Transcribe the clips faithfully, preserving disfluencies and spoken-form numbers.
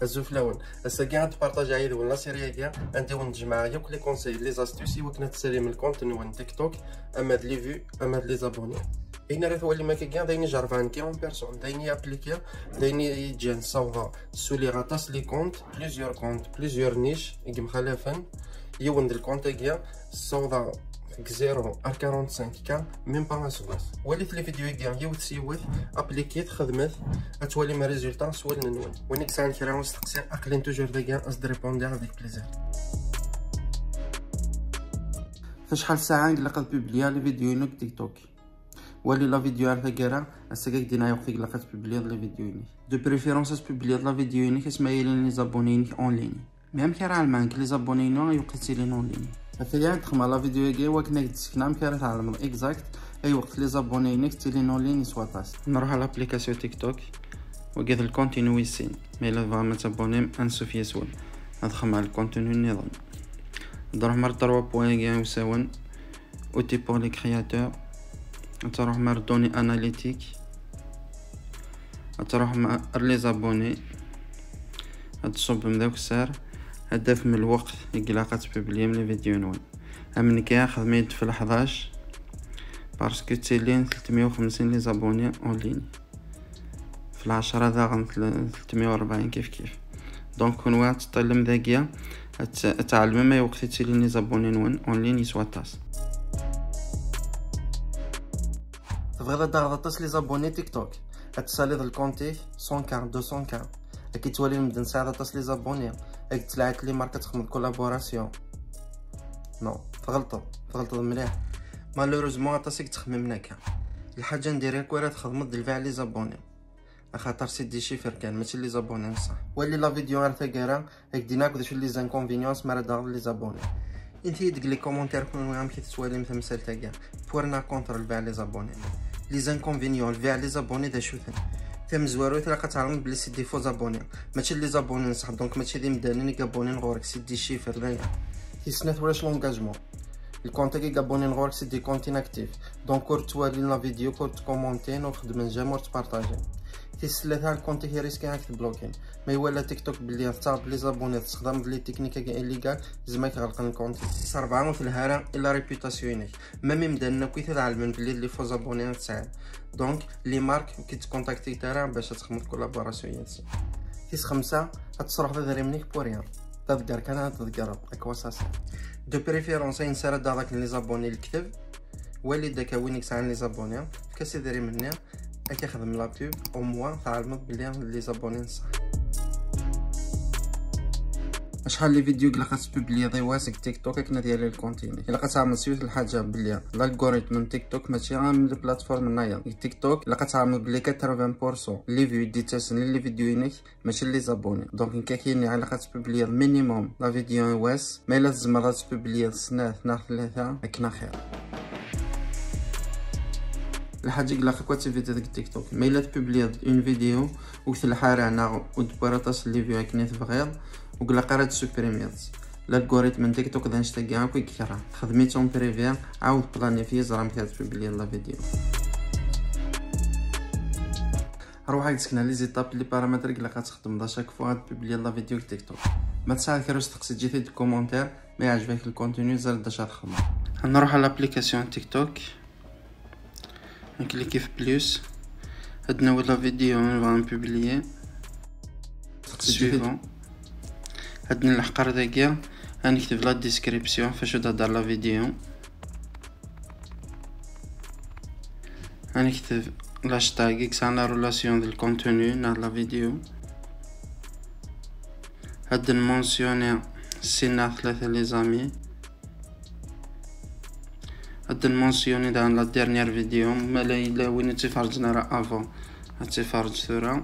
Azul fell-awen. Ass-agi ad partageɣ yid-wen la série-agi anda wen-d-jemɛeɣ yakk les conseils, les astuces i wakken ad tessalim lkont-nwen TikTok, ama d les vues ama d les abonnés. Ayen ara twalim akkagi d ayen i jerbeɣ nekki en personne, d ayen i appliqué, d ayen i ǧǧan ssawḍeɣ ssuliɣ aṭas les comptes, plusieurs comptes, plusieurs niches i yemxalafen. Yiwen d lkont-agi ssawḍeɣ deg zéro ar quarante-cinq K, même pas aseggas. Walit les vidéos-agi yiwet s yiwet, appliquez-t, xedmet, ad twalim résultat s wallen-nwen. Win i yesɛan kra n usteqsi, aql-in toujours dagi, ad s-d-répondiɣ avec plaisir. F acḥal ssaɛa i ilaq ad publiyeɣ les vidéos-inu deg TikTok? Wali la vidéo ar taggara. Ass-agi ad k-d-iniɣ i lweqt i ilaq ad tpubliyeḍ les vidéos-inek. De préférence ad tpubliyeḍ la vidéo-inek asmi ara ilin les abonnés-inek en ligne. Mais amek ara ɛelmeɣ nekk les abonnés-inu ay ilaq ad ilin en ligne? Atan ad xedmeɣ la vidéo-agi i wakken ad k-d-sekneɣ amek ara tɛelmeḍ exact ay lweqt les abonnés-inek ttilin en ligne s waṭas. Nruḥ ɣer l'application TikTok. Wagi d lkont-inu wis sin. Ma yella tebɣam ad tabonnim, ansuf yes-wen. Ad xedmeɣ lkont-inu nniḍen. Ad nruḥ ɣer trois points-agi usawen. Outils pour les créateurs. Ad truḥem ɣer données analytiques. Ad truḥem ɣer les abonnés. Ad tṣubbem d akessar. Ad d-tafem lweqt i ilaq ad tpubliyem les vidéos-nwen. Am nekk, xedmeɣ-d f l-ḥdac, parce que ttilin tlettmeyya u xemsin les abonnés en ligne. F lɛecṛa daɣen tel-, tlettmeyya u rebɛin kif kif. Donc, kunwi ad teṭṭilem dagi, ad t-, ad tɛelmem ay lweqt i ttilin les abonnés-nwen en ligne s waṭas. Tebɣiḍ ad taɣeḍ aṭas les abonnés TikTok, ad tessaliḍ lkont-ik cent K, deux cents K. Ad k-ttwalin medden tesɛiḍ aṭas les abonnés, ad k-d-tlaɛi les marques ad txedmeḍ collaboration. Non, tɣelṭeḍ, tɣelṭeḍ mliḥ. Malheureusement, aṭas i yettxemmimen akka. Lḥaǧa n diri akk ara txedmeḍ d lbeɛ les abonnés. Axaṭer c'est des chiffres kan, mačči les abonnés n ṣṣeḥ. Wali la vidéo ar taggara, ad k-d-iniɣ akk d acu les inconvénients asmi ara d-taɣeḍ les abonnés. Init-iyi-d deg les commentaires kunwi amek i tettwalim tamsalt-agi. Pour neɣ contre lbeɛ les abonnés. Les inconvénients, lbeɛ les abonnés d acu-ten? Tamezwarut, ilaq ad tɛelmeḍ belli c'est des faux abonnés. Mačči les abonnés n ṣṣeḥ, donc mačči d imdanen i yabonnin ɣur-k, c'est des chiffres d aya. Tis snat, ulac l'engagement. Lkont-agi i yabonnin ɣur-k c'est des comptes inactifs. Donc ur ttwalin la vidéo, ur ttkumuntin, ur xeddmen jamais, ur ttpartajin. Tis tlata, lkont-ik iriski ad k-tblokin. Ma iwala TikTok belli tettaɣeḍ les abonnés, tessexdameḍ les techniques-agi illégales, yezmer ad k-ɣelqen lkont. Tis rebɛa, ur telha ara i la réputation-inek. Même imdanen akkit ad ɛelmen belli d les faux abonnés i tesɛiḍ. Donc, les marques ur k-id-tkontaktit ara bac ad txedmeḍ collaboration yid-sen. Tis xemsa, ad tesruḥeḍ idrimen-ik pour rien. Taḍeggart kan ara tḍeggreḍ, à quoi ça sert? De préférence, ayen ara d-taɣeḍ akken les abonnés lekdeb. Wali-d akka win i yesɛan les abonnés, efk-as idrimen-nni, ad k-ixdem la pub, au moins tɛelmeḍ belli les abonnés n ṣṣeḥ. Acḥal les vidéos i ilaq ad tpubliyeḍ i wass deg TikTok akken ad yali lkont-inek? Ilaq ad tɛelmeḍ s yiwet lḥaǧa, belli l'algorithme n TikTok mačči am les plateformes nniḍen. Deg TikTok ilaq ad tɛelmeḍ belli quatre-vingts pour cent les vues i d-yettasen i les vidéos-inek mačči les abonnés. Donc nekk ad k-iniɣ ilaq ad tpubliyeḍ minimum la vidéo i wass. Ma yella tzemreḍ ad tpubliyeḍ snat neɣ tlata, akken axir. Lḥaǧa i ilaq akk ad tividi deg TikTok. Ma yella tpubliyeḍ une vidéo ur telḥa ara neɣ ur d-tewwi ara aṭas n les vues akken i tebɣiḍ, ur ilaq ara ad tsuprimiḍ. L'algorithme n TikTok d annect-agi akk i yekreh. Xdem-itt en privé, ɛawed planifier, ẓer amek ara tpubliyeḍ la vidéo. Ruḥ ad k-d-sekneɣ les étapes, les paramètres i ilaq ad txedmeḍ à chaque fois ad tpubliyeḍ la vidéo deg TikTok. Ma tesɛiḍ kra usteqsi, ǧǧet-t-id deg commentaire. Ma yeɛjeb-ak lcontenu, ẓer d acu ad txedmeḍ. Ad nruḥ à l'application TikTok. Nklikki f plus. Ad nawi la vidéo i nebɣa npublier. Suivant. Ad nleḥq ar dagi. Ad nekteb la description, f acu d-thedder la vidéo. Ad nekteb l'hashtag i yesɛan la relation d lcontenu neɣ d la vidéo. Ad nmensioni sin neɣ tlata les amis. Ad nmensioni daɣen la dernière vidéo, ma la yella win ur tt-iferrǧen ara avant, ad tt-iferrǧ tura.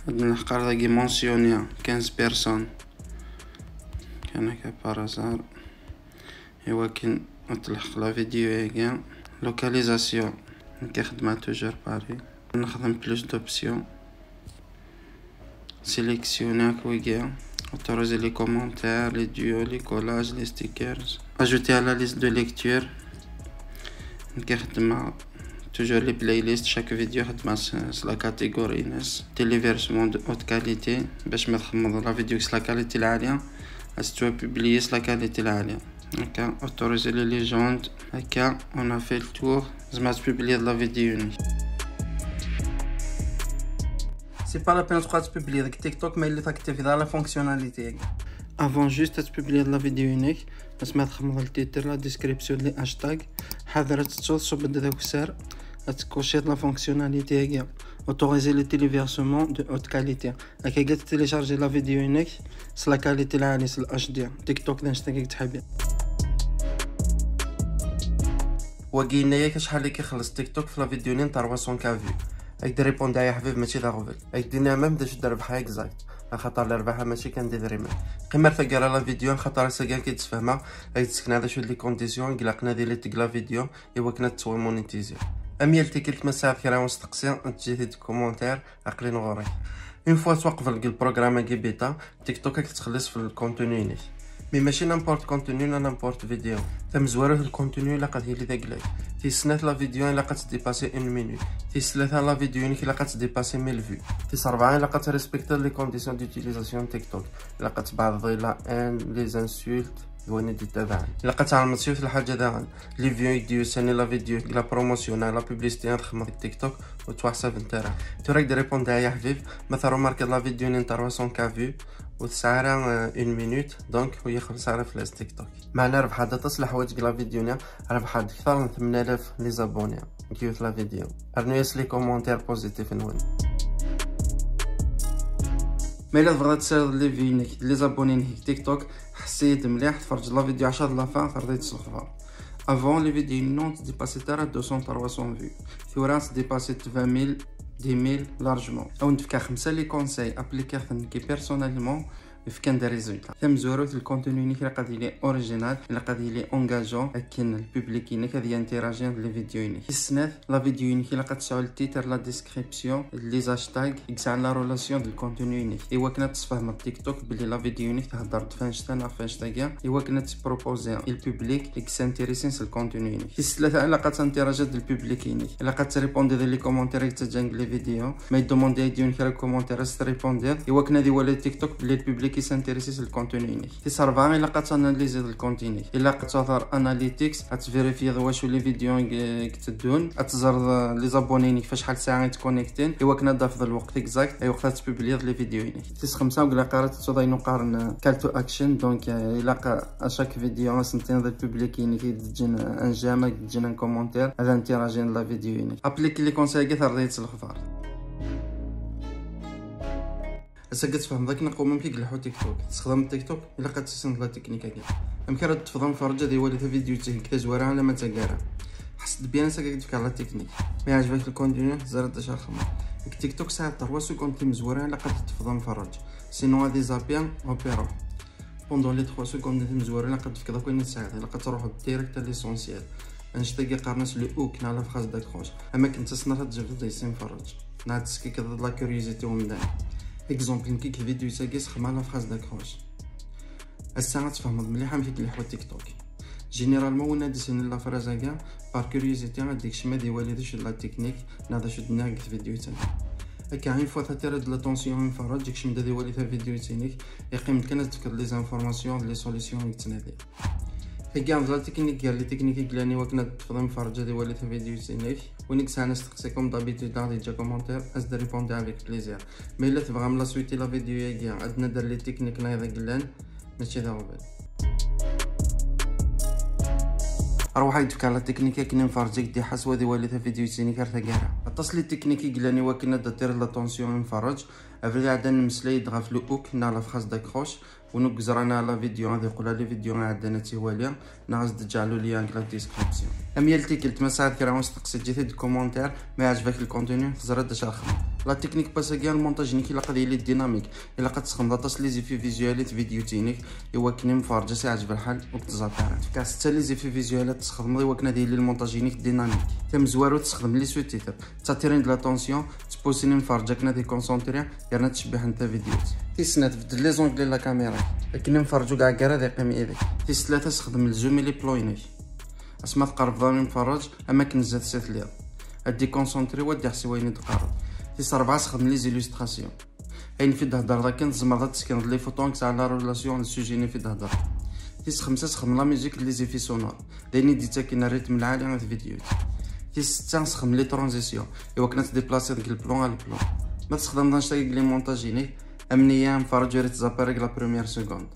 Ad nleḥq ar dagi mentionner quinze personnes. Kan akka par hasard. Iwakken ad telḥeq la vidéo-agi. Localisation. Nekk xeddmeɣ toujours Paris. Nexdem plus d'options. Sélectionner akk wigi. Autoriser les commentaires, les duos, les collages, les stickers. Ajouter à la liste de lecture. Nekk xeddmeɣ Toujours les playlists, chaque vidéo خدمة s la catégorie ناس téléversement de haute qualité. باش ما تخمض la vidéo s la qualité العالية, تتبوبليي s la qualité العالية. هكا autoriser les légendes. هكا on a fait le tour. زعما تبوبلي la vidéo نيك. C'est pas la peine تبقى تبوبلي داك تيك توك ما اللي تاكتيفي la fonctionnalité. Avant juste تبوبلي la vidéo نيك, بس ما تخمض le titre, la description, les hashtags. حاضر تتصوت صوب ذاك السر. تكوشيط la fonctionnalité هي autoriser le téléversement de haute qualité. هكا قلت تيليشارجي la vidéo نيك s la qualité العالية, s ال H D. تيك توك ذا نشتاق تحبي. وقينا ياك شحال اللي كيخلص تيك توك في la vidéo نين trois cents K vues؟ هاك دي ريبوندي يا حبيب, ماشي ذا غبل. هاك دينا même داش دربحها exact, خاطر الربحة ماشي كان دي دريمة. قيمة ثقيلة la vidéo خاطر ساكان كيتفهمها. هاك تسكن هذا شو les conditions, قلقنا دي لي تقلا vidéo, ايوا كنا تسوي monétiser. اميل تيكلت مساعد كرا ونستقسي, تجي في commentaire, عقلين غوري. Une fois توقف لك البروغرام كي بيتا, تيك توك كتخلص في ال contenu نيك. Mais ماشي n'importe contenu ولا n'importe vidéo. تمزوارو في ال contenu الا قد هي لي داكلاك. تيسنات la vidéo الا قد ديباسي une minute. تيسلاثا la vidéo نيك الا قد ديباسي mille vues. تيسربعة الا قد respecter les conditions d'utilisation تيك توك. الا قد بعض الا ان les insultes, دواني دي تابعا. الا قد تعلم تسيوت الحاجة داغن, les vues يديو ساني la vidéo, la promotion, la publicité, تخمم تيك توك وتوحسب انت راه. تو راك دي ريبوندي يا حبيب, مثلا رومارك la vidéo نين trois cents K vues وتسعة راه une minute, donc وهي خمسة راه في تيك توك. معنا ربح هذا تصلح حوايج la vidéo نيا, ربح هاد اكثر من ثمانية آلاف les abonnés كيوت la vidéo. ارنو يس les commentaires positifs نون. ما الا تبغى تسير les vues نيك, les abonnés نيك تيك توك, حسيت مليح, تفرج la vidéo عشرة la fin, ترضي تصلح. Avant les vidéos نون تديباسي ترى deux cents trois cents vues. ثورة تديباسي vingt mille, dix mille largement. او نتفكى خمسة les conseils ابليكيغ كي personnellement, في كان دي résultats. تمزوروت ال contenu نيك راه قد يلي original, الا قد يلي engageant, لكن ال public نيك غادي ينتيراجي les vidéos نيك. السنات la vidéo نيك الا قد تسعو ال titre, la description, les hashtags, يكسع la relation ديال ال contenu نيك. ايوا كنا تصفهم التيك توك بلي la vidéo نيك تهضر فانشتا نا فانشتا كاع. ايوا كنا تبروبوزي ال public يكسانتيريسي ال contenu نيك. السلات علاقات انتراجات ديال ال public نيك. علاقات تريبوندي ديال les commentaires يتجانك les vidéos. ما يدوموندي يديون كرا commentaires تريبوندي. ايوا كنا دي ولا تيك توك بلي ال public يسانتيريسي ال contenu نيك. تيسربعة علاقات analyser ديال ال contenu نيك. الا قد تظهر analytics, غتفيريفي واش les vidéos كتدون, غتزر les abonnés نيك فشحال ساعه يتكونيكتين. ايوا كنا دافض الوقت exact, ايوا وقتها تبوبلي les vidéos نيك. تيس خمسة وقلا قرات تصداينو قارن call to action, donc الا à chaque vidéo سنتين ذا public نيك يدجن ان j'aime, يدجن ان commentaire, هذا انتراجين la vidéo نيك. ابليكي les conseils كي ترضي الاخبار. هسا كتفهم ذاك نقوم ممكن يقلحو تيك توك. تستخدم التيك توك الا قد تسند لا تكنيك هكا. امكن راه تفضل فرج هذه وليت فيديو تيك كتزوارها انا ما تقارا. حسد بيان ساكا كتفك على التكنيك. ما يعجبك الكونتينيو زرد شاخما. التيك توك ساعه trois secondes تم زوارها الا قد تفضل فرج. سينو هذه زابيان اوبيرا. Pendant les trois secondes تم زوارها الا قد تفك ذاك وين تساعد الا قد تروح direct à l'essentiel. انشتاقي قرنس le hook نعلى في خاص داك خوش. اما كنت سنه تجبد يسين فرج. نعت سكي كذا la curiosité ومدان. Exemple نكيك فيديو تاكي سخما la phrase d'accroche. الساعة تفهمض مليحة مشيت اللي حو تيك توك. Généralement ونا ديسيني la phrase كاع par curiosité غاديك شما دي والي داش la technique نادا شد ناك فيديو تاني. هكا une fois تاتيرا de l'attention من فرج ديك شما دي والي تا فيديو تاني. يقيم كان تذكر les informations, les solutions يتنادي. هكا لا تكنيك كاع لي تكنيك كلاني وكنا تفضل مفرجة دي والي تا فيديو تاني. ونيك ساعة نستقسيكم d'habitude غادي يجا commentaire, اس دي répondre avec plaisir. Mais الا تبغى من la suite la vidéo ياكي عندنا دار لي تكنيك نايضا قلان ماشي ذا غبال. روح يدفك على التكنيك كنا نفرجك دي حسوة دي والي تا فيديو تاني كارتا كارا. عطاس لي تكنيك قلاني وكنا دير l'attention نفرج. افري عندنا نمسلي دغا في le hook نا la phrase d'accroche. ونقزر انا la vidéo غادي نقول لي فيديو عندنا تيواليا. ناقص تجعلوا لي انك la description. اميال تيكلت ما ساعد كرا ونستقصي جيتي دي commentaire. ما يعجبك الكونتوني تزرد داش اخر. La technique باسا كاع المونتاج نيكي لا قضيه لي ديناميك الا قد تسخن داطاس les effets visuels فيديو تينيك. ايوا كني مفرجه سي عجب الحال وتزرد. كاع ستة les effets visuels تسخدم ايوا كنا داير لي المونتاج نيك ديناميك. تم زوارو تسخدم les sous-titres. تاتيرين de l'attention, تبوسيني مفرجة كنا دي كونسونتري. يرنا تشبيح نتا فيديو. تيسنات بدل les angles la caméra. لكن نفرجو كاع كارا ذي قيم ايدي. تيس ثلاثة سخدم الزوم اللي بلويني. اسمع تقرب ضاني نفرج اما كنزات سيت ليا. ad d-ikonsentré, wa ad d-iḥseb wayen i d-qqareɣ. Tis rebɛa, sexdem les illustrations. Ayen fi d-hedreḍ akken, tzemreḍ ad teskenḍ les photos i yesɛan la relation d sujet-nni fi d-hedreḍ. Tis xemsa, sexdem la musique d les effets sonores, d ayen i d-yettakken rrythm lɛali i tvidyut. Tis setta, sexdem les transitions i wakken ad tdiplasiḍ deg le plan à le plan. Ma tesxedmeḍ annect-agi deg les montages-inek, amni-a, mferrǧ ur yettẓapar deg la première seconde.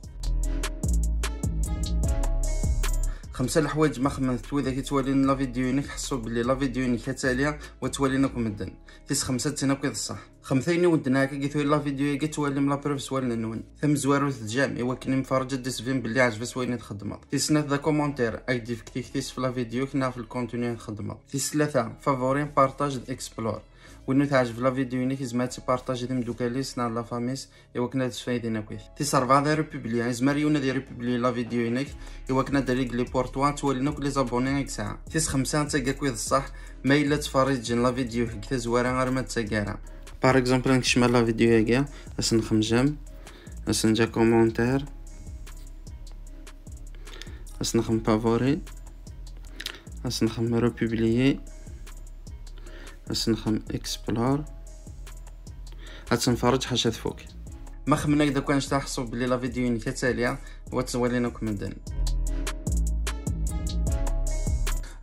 Xemsa leḥwayeǧ ma xedmen-t widak yettwalin la vidéo-inek, ḥṣu belli la vidéo-inek ad tali wa ttwalin akk medden. Tis xemsa d tin akk i d ṣṣeḥ. Xemt ayen i wen-d-nniɣ akka i twalim la vidéo-agi, ad twalim la preuve s wallen-nwen. Tamezwarut d j'aime, i wakken imferrǧ ad d-isbin belli ɛejb-as wayen i txeddmeḍ. Tis snat d akomantir, ad k-d-ifk tikti-s f la vidéo-k neɣ f le contenu i txeddmeḍ. Tis tlata, favori, partage d explore. Win ur teɛjeb la vidéo-inek, yezmer ad tt-ipartaji d imeddukal-is neɣ d la famille-s, i wakken ad sfaydin akkit. Tis rebɛa d arepublier, yezmer yiwen ad irepublier la vidéo-inek i wakken ad d-régler pour toi, ad twalin akk les abonnés i yesɛa. Tis xemsa d tagi akkit d ṣṣeḥ, ma yella ttferriǧen la vidéo deg tazwara arma d taggara. Par exemple, ad nekcem ar la vidéo-agi, ad s-nexdem j'aime, ad s-neǧǧ akomantir, ad s-nexdem favori, ad s-nexdem republier, ad s-nexdem explore, ad tt-nferreǧ ḥaca tfuk. Ma xemmen-ak-d akk annect-a, ḥṣu belli la vidéo-inek ad tali wa ttwalin akk medden.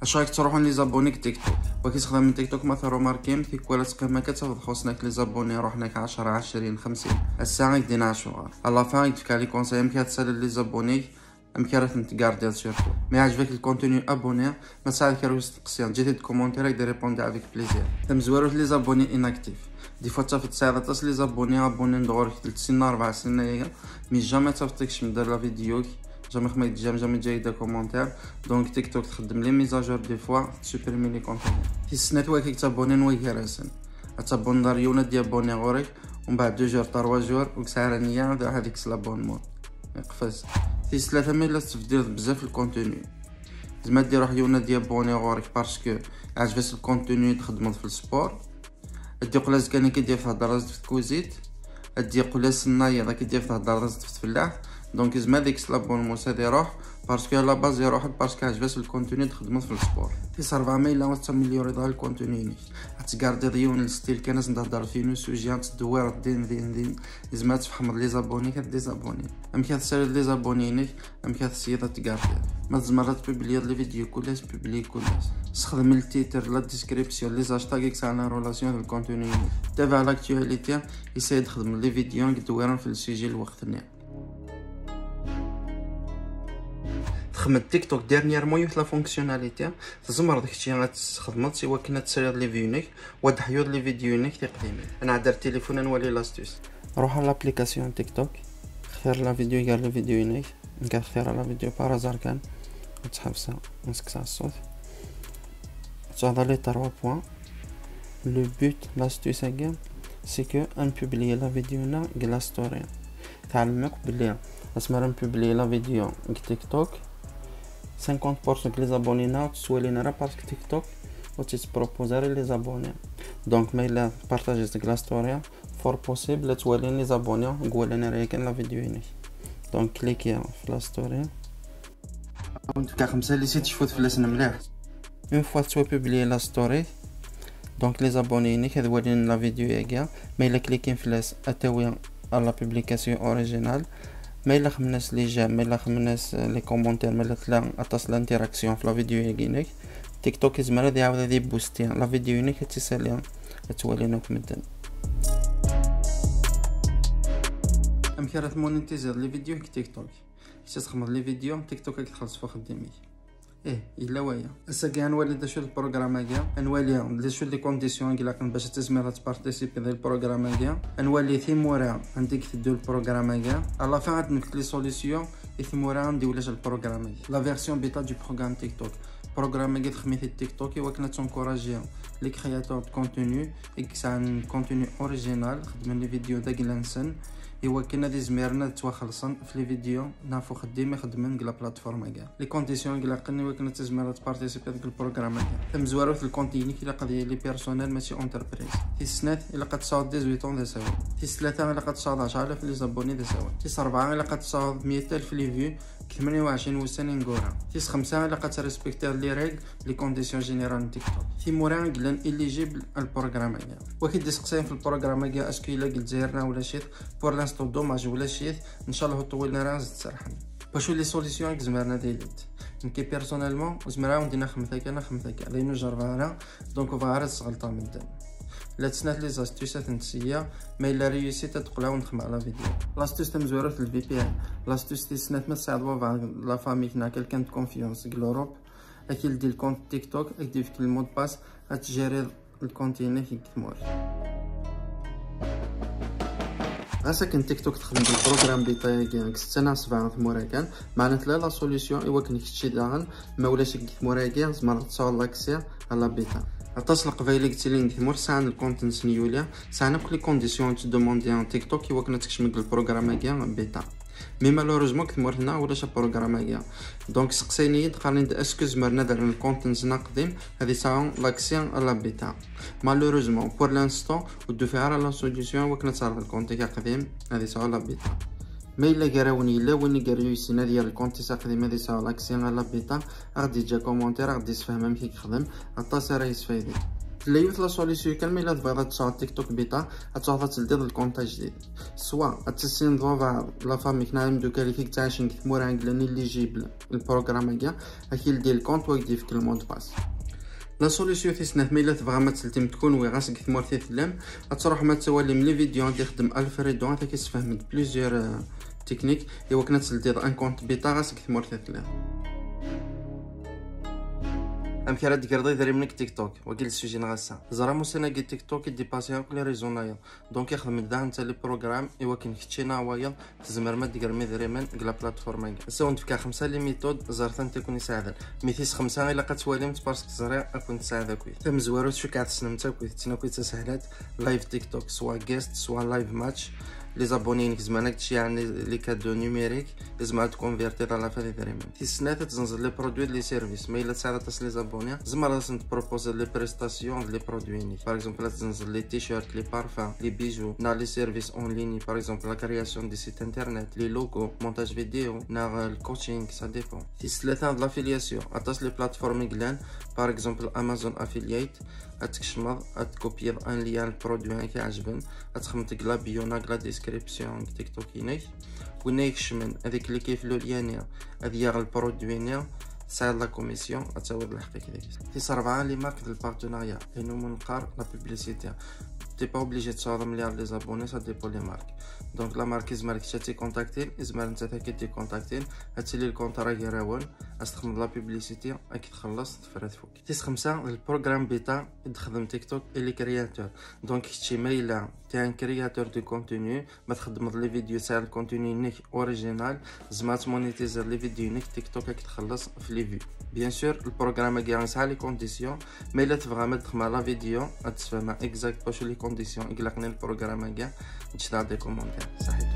Acu ara k-ttruḥun les abonnés deg TikTok? Wagi sexdamen TikTok, ma terrumarkim, tikwal ad teqqim akka ad tafeḍ xuṣṣen-ak les abonnés, ruḥen-ak ɛecra, ɛecrin, xemsin. Ass-a ad k-d-iniɣ acuɣer. À la fin ad k-d-fkeɣ les conseils amek ad tsalleḍ les abonnés, amek ara tent-tgardiḍ surtout. Ma iɛjeb-ak le contenu, abonné. Ma tesɛiḍ kra n usteqsi, ǧǧet-t deg commentaire, ad k-d-répondiɣ avec plaisir. Tamezwarut, les abonnés inactifs. Des fois tafeḍ tesɛiḍ aṭas les abonnés, abonnés-n-d ɣur-k telt snin, rebɛa snin aya, mais jamais tafeḍ tekcem-d ar la vidéo-k, jamais xedmeɣ-d j'aime, jamais ǧǧiɣ-d akomantir. Donc TikTok txeddem les mises à jour des fois, tsupprimé les contenus. Tis snat, wagi ad k-tabonniḍ wagi gar-asen. Ad tabonniḍ ar yiwen ad d-yabonné ɣur-k, umbeɛd deux jours, trois jours, ur yesɛi ara nniya ad iruḥ ad yekkes l'abonnement. Iqfez. Tis tlata, ma yella tettbeddileḍ bzaf le contenu, yezmer ad d-iruḥ yiwen ad d-yabonné ɣur-k parce que iɛjeb-as le contenu i txeddmeḍ f le sport. Ad d-yeqqel azekka-nni ad d-yaf theddreḍ-as f tkuzit. Ad d-yeqqel ass-nnayeḍ ad d-yaf theddreḍ-as f tfellaḥt. Donc yezmer ad yekkes l'abonnement-s, ad iruḥ parce que à la base iruḥ-d parce que iɛjeb-as le contenu i txeddmeḍ f le sport. Tis rebɛa, ma yella ad tamélioriḍ le contenu-inek, ad tgardiḍ yiwen n style kan, ad s-d-theddreḍ f yiwen n sujet, ad teddewwireḍ din, din, din, yezmer ad tfehmeḍ les abonnés-ik ad désabonniḍ. Amek ad tessaliḍ les abonnés-inek, amek ad tessiyeḍ ad tgardiḍ. Ma tzemreḍ ad tpubliyeḍ les vidéos kul ass, publiy kul ass. Sexdem le titre, la description, les hashtags i yesɛan la relation d le contenu-inek. Tabeɛ l'actualité, essaye ad txedmeḍ les vidéos i yeddewwiren f le sujet lweqt-nni. Texdem-d TikTok dernièrement yiwet la fonctionnalité, tzemreḍ kečči ad txedmeḍ i wakken ad tesriḍ les vues-inek, wa ad d-teḥyuḍ les vidéos-inek tiqdimin. Ad nɛeddi ar téléphone ad nwali l'astuce. Ruḥ ar l'application TikTok, xtir la vidéo gar les vidéos-inek, nekk ad xtireɣ la vidéo par hasard kan, ad tt-ḥebseɣ, ad nsekkseɣ ṣṣut. Ad tɛeddiḍ les trois points. Le but, l'astuce-agi, c'est que ad npublier la vidéo-nneɣ deg la story. Tɛelmem akk belli asmi ara npublier la vidéo deg TikTok, cinquante pour cent n les abonnés-nneɣ ur tt-ttwalin ara parce que TikTok ur tt-yettpropose ara i les abonnés. Donc ma yella tpartajiḍ-tt deg la story, fort possible ad tt-walin les abonnés deg walan ara yakan la vidéo-inek. Donc cliquez f la story. Ad wen-d-fkeɣ xemsa les sites, cfut fell-asen mliḥ. Une fois tettwapublier la story, donc les abonnés-inek ad walin la vidéo-agi. Ma yella cliquez fell-as, ad tawi ar la publication originale. Ma yella xedmen-as les j'aime, ma yella xedmen-as les commentaires, ma yella tella aṭas l'interaction f la vidéo-agi-inek, TikTok yezmer ad iɛawed ad iboosti la vidéo-inek, ad tt-isali, ad tt-walin akk medden. Amek ara tmonétiziḍ les vidéos deg TikTok? Kečč ad txedmeḍ les vidéos, TikTok ad k-txelleṣ f uxeddim-ik. Ih, yella waya. Ass-agi ad nwali d acu d le programme-agi, ad nwali d acu d les conditions i ilaqen bac ad tizmiḍ ad tparticipiḍ di le programme-agi, ad nwali timura anda i iteddu le programme-agi. À la fin ad d-nefk les solutions i tmura anda ulac le programme-agi. La version bêta du programme TikTok. Le programme-agi texdem-it-id TikTok i wakken ad tencouraji les créateurs de contenu i yesɛan contenu original, xeddmen les vidéos d agla-nsen, i wakken ad izmiren ad ttwaxellṣen f les vidéos neɣ f uxeddim i xeddmen deg la plateforme-agi. Les conditions i ilaqen i wakken ad tizmireḍ ad tparticipiḍ deg lprogram-agi. Tamezwarut, lkont-inek ilaq ad yili personnel, mačči entreprise. Tis snat, ilaq ad tesɛuḍ dix-huit ans d asawen. Tis tlata, ilaq ad tesɛuḍ ɛecra alaf les abonnés d asawen. Tis rebɛa, ilaq ad tesɛuḍ meyya alef les vues deg tmenya u ɛecrin wussan ineggura. Tis xemsa, ilaq ad trespektiḍ les règles, les conditions générales n TikTok. Timura i yellan éligible à lprogram-agi. Wa k-id-iseqsayen f lprogram-agi, est-ce que yella deg Lezzayer neɣ ulac-it? Pour l'instant, dommage, ulac-it. Ncallah ur ṭewwilen ara ad s-d-serḥen. Wacu les solutions i izemren ad ilint? Nekki personnellement, ur zmireɣ ara ad wen-d-iniɣ xemt akka neɣ xemt akka. D ayen ur jerrbeɣ ara, donc ur bɣiɣ ara ad sɣelṭeɣ medden. La tis snat, les astuces ad tent-sseyyiɣ, ma yella réussi ad d-qqleɣ ad wen-d-xedmeɣ la vidéo. L'astuce tamezwarut, le VPN. L'astuce tis snat, ma tesɛiḍ baba, la famille neɣ quelqu'un de confiance deg l'Europe, ad k-yeldi lkont TikTok, ad k-d-yefk le mot de passe, ad tjiriḍ lkont-inek deg tmurt. Ɣas akken TikTok texdem-d lprogram bêta-agi deg setta neɣ sebɛa tmura kan, meɛna tella la solution i wakken kečči daɣen, ma ulac deg tmura-agi, tzemreḍ ad tesɛuḍ l'accès à la bêta. Aṭas n Leqbayel i yettilin deg tmurt sɛan lkont-nsen yuli, sɛan akk les conditions n tdemandi n TikTok i wakken ad tkecmem deg lprogram-agi bêta. Mais malheureusement deg tmurt-nneɣ ulac aprogram-agi. Donc seqsayen-iyi-d, qqaren-iyi-d est-ce que zemren ad rren lkont-nsen aqdim ad yesɛu l'accès à la bêta. Malheureusement, pour l'instant, ur d-ufiɣ ara la solution i wakken ad terreḍ lkont-ik aqdim ad yesɛu la bêta. Ma yella gar-awen yella win i yerr-, yessin ad yerr lkont-is aqdim ad yesɛu l'accès à la bêta, ad ɣ-d-yeǧǧ commentaire, ad ɣ-d-yessefhem amek i yexdem, aṭas ara yesfayden. Tella yiwet la solution kan, ma yella tebɣiḍ ad tesɛuḍ TikTok bêta, ad truḥeḍ ad teldiḍ lkont ajdid. Soit ad tissineḍ baba, la famille-ik neɣ imeddukal-ik i yettɛicen deg tmura i yellan éligible lprogram-agi, ad k-yeldi lkont u ad k-d-yefk le mot de passe. La solution tis snat, ma yella tebɣam ad teldim kunwi ɣas deg tmurt i tellam, ad truḥem ad twalim les vidéos i d-ixeddem Alfredo, ad ak-yessefhem-d plusieurs, euh, techniques i wakken ad teldiḍ un compte bêta ɣas deg tmurt i telliḍ. Amek ara d-tegreḍ idrimen deg TikTok? Wagi d ssujet-nneɣ ass-a. Teẓram ussan-agi TikTok i d-ipasi akk les réseaux-nnayeḍ. Donc ixdem-d daɣ netta les programmes i wakken kečči neɣ wayeḍ tzemrem ad d-tegrem idrimen deg la plateforme-agi. Ass-a ad wen-d-fkeɣ xemsa les méthodes, ẓret anta i ken-iseɛden. Mais tis xemsa ilaq ad twalimt parce que ẓriɣ ad ken-tesɛed akkit. Tamezwarut, cukkeɣ tessnem-tt akkit, d tin akkit tasehlat, live TikTok, soit guest, soit live match. Les abonnés-inek zemren ad k-d-ceyyɛen les cadeaux numériques, tzemreḍ ad tkonvertiḍ à la fin d idrimen. Tis snat, ad tzenzeḍ les produits d les services. Ma yella tesɛiḍ aṭas les abonnés, tzemreḍ ad sen-tproposeḍ les prestations d les produits-inek. Par exemple, ad tzenzeḍ les t-shirts, les parfums, les bijoux, neɣ les services en ligne, par exemple la création de sites internet, les logos, montage vidéo, neɣ le coaching, ça dépend. Tis tlata, d l'affiliation. Aṭas les plateformes i yellan, par exemple Amazon Affiliate, ad tkecmeḍ, ad tkopyiḍ un lien, le produit i k-iɛejben, ad txedmeḍ deg la bio neɣ deg la description deg TikTok-inek. Winna ikecmen ad iklikki f le lien-nni, ad yaɣ lproduit-nni, tesɛiḍ la commission, ad tawiḍ lḥeqq-ik deg-s. Tis rebɛa, les marques d le partenariat, ayen umi neqqar la publicité. T'es pas obligé ad tesɛuḍ mliḥ les abonnés, ça dépend les marques. Donc la marque izmer kečč ad tt-ikontaktin, izmer nettat ad k-id-ikontaktin, ad tili lkontra gar-awen, ad s-txedmeḍ la publicité, ad k-txelleṣ, tefra tfuk. Tis xemsa, d lprogram bêta i d-texdem TikTok et les créateurs. Donc kečči ma yella t'es un créateur de contenu, ma txeddmeḍ les vidéos tesɛiḍ le contenu-inek original, tzemreḍ ad tmonétiziḍ les vidéos-inek, TikTok ad k-txelleṣ f les vues. Bien sûr, lprogram-agi yesɛa les conditions, ma yella tebɣam ad d-xedmeɣ la vidéo ad d-sfehmeɣ exact wacu les conditions i ilaqen i lprogram-agi, ǧǧet-aɣ-d des commentaires. Saḥit.